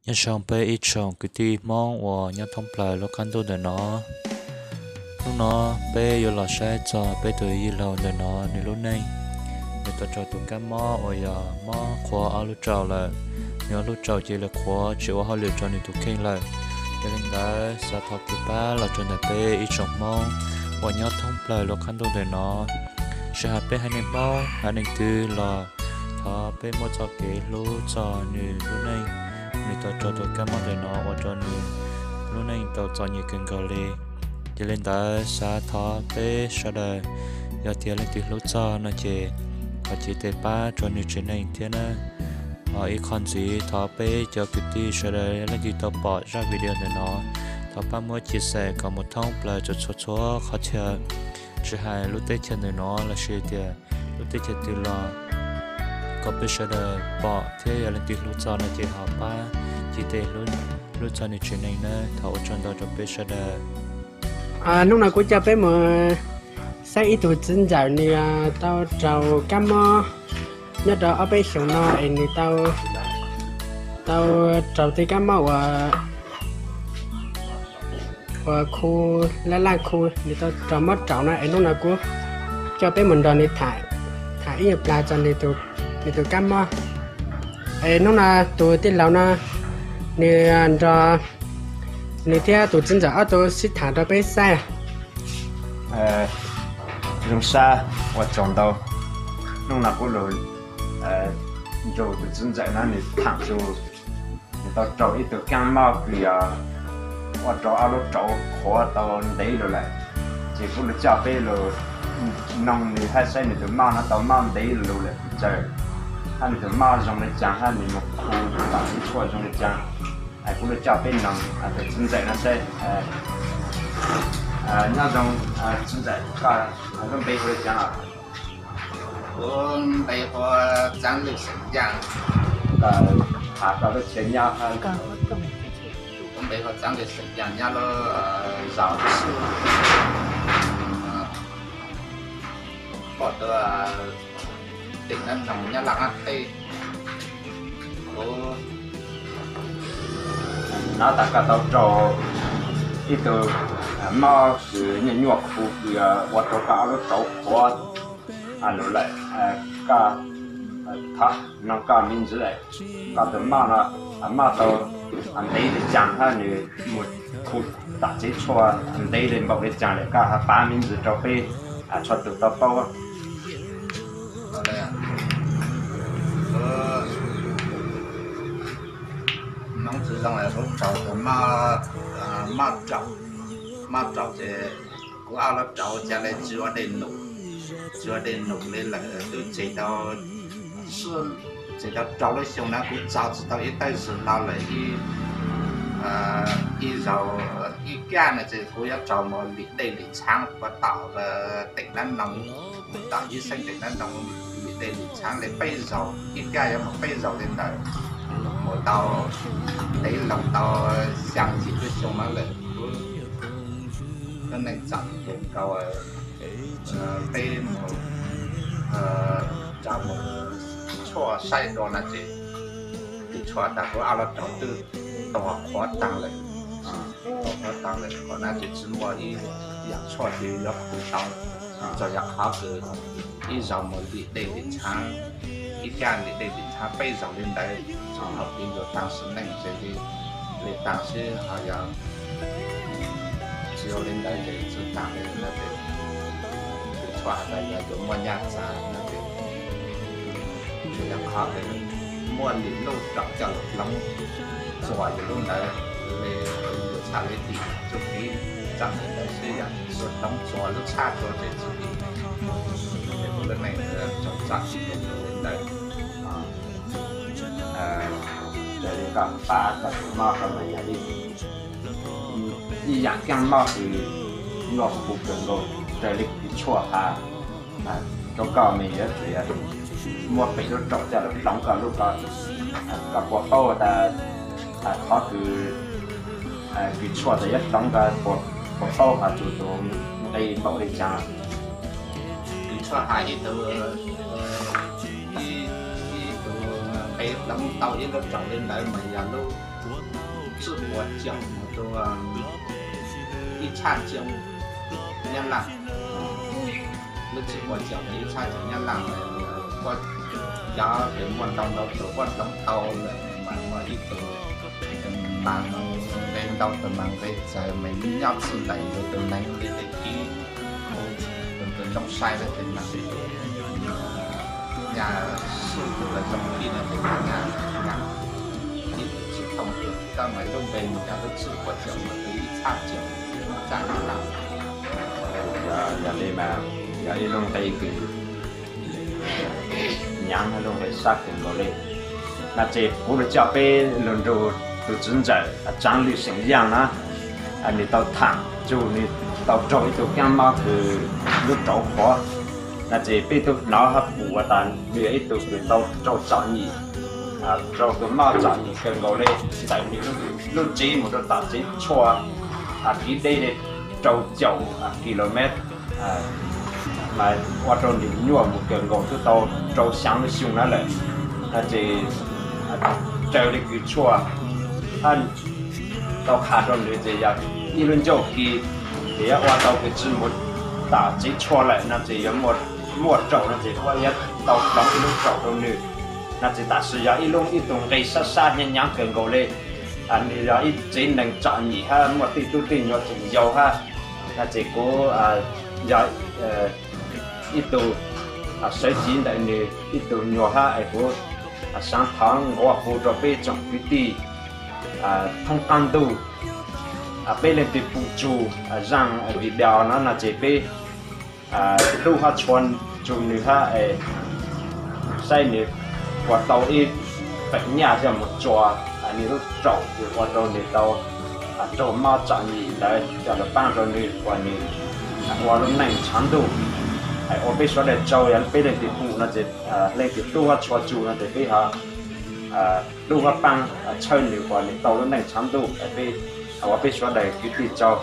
Nyob zoo peb ib tsoom kwv tij Hmoob uas nyob thoob plaws lub qab ntuj ntawm no. Hnub no peb yuav los saib txog peb tus yij laug ntawm no nws lub neej, nws tau raug tus kab mob uas yog mob qhuav ob lub tsaus lawm. Nws ob lub tsaus cia li qhuav tsis ua hauj lwm rau nws tus kheej lawm. Yog li ntawd xav thov kev pab los rau ntawm peb ib tsoom Hmoob uas nyob thoob plaws lub qab ntuj ntawm no. Tsis hais peb haiv neeg Hmoob haiv neeg twg los thov peb muab txoj kev hlub txog nws lub neej, nws tau raug tus kab mob ntawm no ua rau nws lub neej tau txom nyem kawg nkaus li. Yog li ntawd xav thov peb sawv daws, yog tias leej twg hlub txog no ces thov cia li pab rau nws tsev neeg thiab na. Ho ib qho ntxiv thov peb cov kwv tij sawv daws leej twg tau pom zaj video ntawm no, thov pab muab chia sẻ kom mus thoob plaws txhua txhua qhov chaw, tsis hais lub teb chaws ntawm no lossis tias lub teb chaws twg los, kom peb sawv daws pom thiab yog leej twg hlub txog no ces ho pab cia li hlub txog nws tsev neeg nawb. Thov ua tsaug ntau rau peb sawv daws. Hnub no kuv coj peb mus saib ib tug txiv ntxawm nws tau raug kab mob nyob rau ob peb xyoos no es nws tau raug tej kab mob uas, uas khu, laj laj khu, nws tau raug mob raum no es hnub no kuv coj peb mus nrog nws tham, tham ib nyuag plag txog nws tus kab mob. Es hnub no tus tij laug no nws nrog nws thiab tus txiv ntxawm ob tug sib tham rau peb saib. Zoo sab ua tsaug ntau. Hnub no kuv los nrog tus txiv ntxawm no nws tham txog nws tau raug ib tug kab mob kws yog ua rau ob lub rauv qhuav tau ntev lug lawm. Ces kuv los coj peb los noog nws hab saib nws tus mob no tau mob ntev lug lawm txawm, hab nws tus mob zoo le caag hab nws mus khu tam tsev tshuaj zoo le caag. Kuv los coj peb noog tus txiv ntxawm no saib. Nyob zoo txiv ntxawm, koj lub npe hu le caag? Kuv npe hu Txaab Lwj xeem Yaaj. Koj has koj lub chaw nyob hab? Kuv npe hu Txaab Lwj xeem Yaaj nyob lub zos Xub, pom tuaj teem Nab Noog nyob Laj Ab Teb. Kuv hnov tas koj tau raug ib tug mob kws nyuaj nyuaj khu kws ua rau koj ob lub rauv qhuav lug lawm. Koj, thov noog koj me ntsis, koj tus mob no mob tau ntev le caag hab nws mus khu tam tsev tshuaj ntev le npaum le caag lawm, koj has pav me ntsis rau peb txhua tus tau paub. Noob tsi zoo, kuv raug tus mob, mob raum, mob raum ces kuv ob lub rauv ca le tsi ua dej num, tsi ua dej num le lawm, twb tseg tau, tseg tau rau lub xyoo na kuv txaug tsi tau ib tawb zug hlo lawm. Ib zaug, ib kab no ces kuv yuav raug mus lim dej lim tshaav puag tom teem Nab Noog, tom ib xeeb teem Nab Noog, lim dej lim tshaav le peb zaug, ib kab yuav mus peb zaug le ntawd, mus tau ntev loo tau xyaa yim lub xyoo no lawm. Kuv lub neej txom nyem kawg nkaus, peb mus rov mus tshuaj saib dua no ces kws tshuaj tas kuv ob lub rauv twb tuag qhuav taag lawm, tuag qhuav taag lawm. Qhov no ces tsi muaj ib yaam tshuaj twg yuav khu tau, tsuas yog qhov kws ib zaug mus lim dej lim tshaav, ib kab lim dej lim tshaav peb zaug le ntawd, thaum kws yuav taag sim neej ces le taag xwb, ho yog tsi ua le ntawd ces tsi taag le ntawd ces kws tshuaj has tas yog yuav muaj nyaj txag no ces tsuas yog qhov kws muaj lim lub rauv coj lug hloov txuas yus lub ntawd le, yus txhaj le dim txuj kev txawm le ntawd xwb, yog tsi hloov txuas lub txhab rua ces txuj kev, es kuv lub neej txom txom nyem le ntawd. Raws li koj pav koj tus mob koj mas yog ib, ib yaam kaab mob kws nyuaj khu kawg nkaus raws li kws tshuaj has rau koj mas yuav tsum muab pem lub rauv coj lug hloov koj lub ko, koj puas paub tas qhov kws kws tshuaj tas yuav hloov koj, puas paub has tus nqe npaum le caag? Kws tshuaj has ib tug, ib tug nqe Hloov tau ib lub tsaus li ntawd mas yog lub tswj quav caum mus rau ib txhab caum Nyab Laj. Lub tswj quav caum mus ib txhab caum Nyab Laj, cov tes muaj ntau ntau tus kuj hloov tau lawm, mas muaj ib tug mas nqe ntau tus mas nqe txawv mas nyob txwj ntaim tus neev li tes kib, tus ntxoov sai lawm tes mas nyaj sub tus los zoo kib no tes mas nyaj ib tug tsis thoob tus, koj mas lub npe mus cov lub tswj quav caum mus rau ib txhab caum txhab Nyab Laj. Yog li mas yog ib lub nqe kws nyaav, lub nqe sab kawg nkaus li. No ces kuv los coj peb lug nrug tus txiv ntxawm Tsaav Lwm xeem Yaaj na, nws tau thaam tsug nws tau raug ib tug kaab mob kws lub rauv qhuav. No ces peb tug hnov hab pum has tas nws yog ib tug kws tau raug txom nyem, raug tus mob txom nyem kawg nkaus li, ntawm nws lub tsev mus rau tom tsev tshuaj, kiv deb li rau caum kilomev, mas ua rau nws nyuaj mus kawg nkaus twb tau rau xyaa lub xyoo na lawm. No ces raws li kws tshuaj hab tau qha rau nws ces yog ib lub ncauj kis, ces yuav ua tau kws tsi mus tom tsev tshuaj lawm no ces yuav muaj raum no ces yuav tau hloov ib lub raum rau nws. No ces tam sim yog ib lub ib tug nqe sab sab nyaav nyaav kawg nkaus li. Nws yog ib tsev neeg txom nyem hab muaj tej tub tej nyuam tseem yau hab. No ces kuv yog ib tug sawv cev ntawm nws ib tug nyuag hab es kuv xaav thov nquab hu rau peb tsoom kwv tij thoob qaab ntuj, peb leej twg pum tsug zaaj video no no ces peb hlub hab tshua tsug nws hab es saib nws puas tau ib feem nyaj coj mus txua nws lub raum kws ua rau nws tau raug mob txom nyem ntawd coj los paab rau nws uas nws ua lub neej tshav ntuj. Es ua peb suav dawg tsaug, yog peb leej twg pum no ces leej twg hlub hab tshua tsug no ces peb ho hlub hab paab txhawb nws uas nws tau lub neej tshav ntuj. Peb ua peb suav dawg kwv tij tsaug.